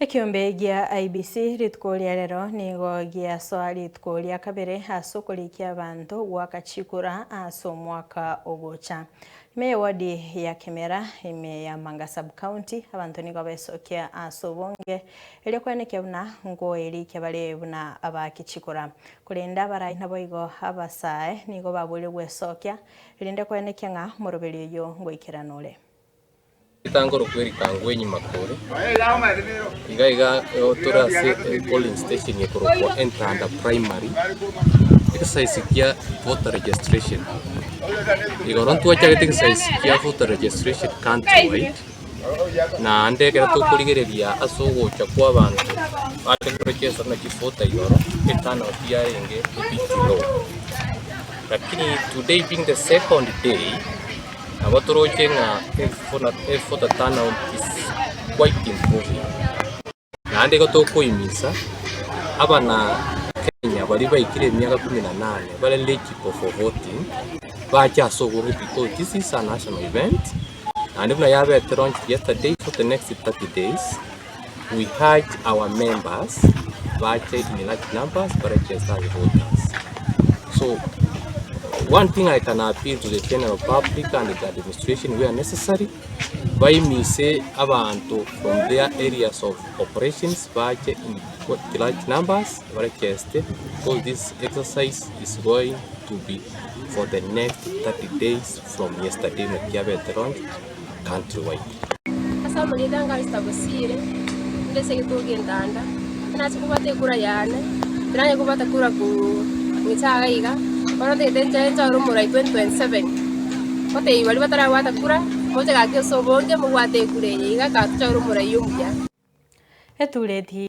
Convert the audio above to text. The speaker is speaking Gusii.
Ekiombe gia IEBC rituko ria rero nigo giasoa rituko ria kabere ase okorikia abanto goaka chikura ase omwaka ogocha. Ime y'ewodi ya Kemera ime ya Manga Sub-County abanto nigo besokia ase obonge erio koenekia buna nkoerikia bare buna abaaki chikura. Korende abarai naboigo abasae nigo baboirwe gwesokia erinde koenekia ng'a omoroberi oyio ngoikeranu ore. Ritangoro kw'eritango enyima kore iga iga tore ase polling station ekorokwa Entanda Primary, exercise kia voter registration. Igoro ntwachagete exercise kia voter registration country wide, naende ekero tokorigereria ase ogocha kwa abanto bache koregister buna chivoter igoro, eturnout yarenge a bit low. Lakini today being the second day. Nabo toroche ng'a evoter turnout is quite improving. Naende igo tokoimisa abana Kenya baria baikire emiaka kumi na nane bare eligible for voting bache ase obonge because this is a national event naende buna yabete launched yesterday for the next 30 days we urge our members bache in large numbers baregister as voters. So one thing I can appeal to the general public and the administration where necessary, baimise abanto from their areas of operations bache in large numbers baregister because this exercise is going to be for the next 30 days from yesterday nakiabete launched countrywide. Ase amarieta nkarista bosire, inde ase egetuo gi'entanda, nache kobwata ekura yane, tinanye kobwata kura koo ng'iche iga iga, bono ntagete nche nchore omorai 2027, ngotebia baria batarabwata kura, moche gaki ase obonge mobwate ekura eye iga kaa tochore omorai omuya. Etureti.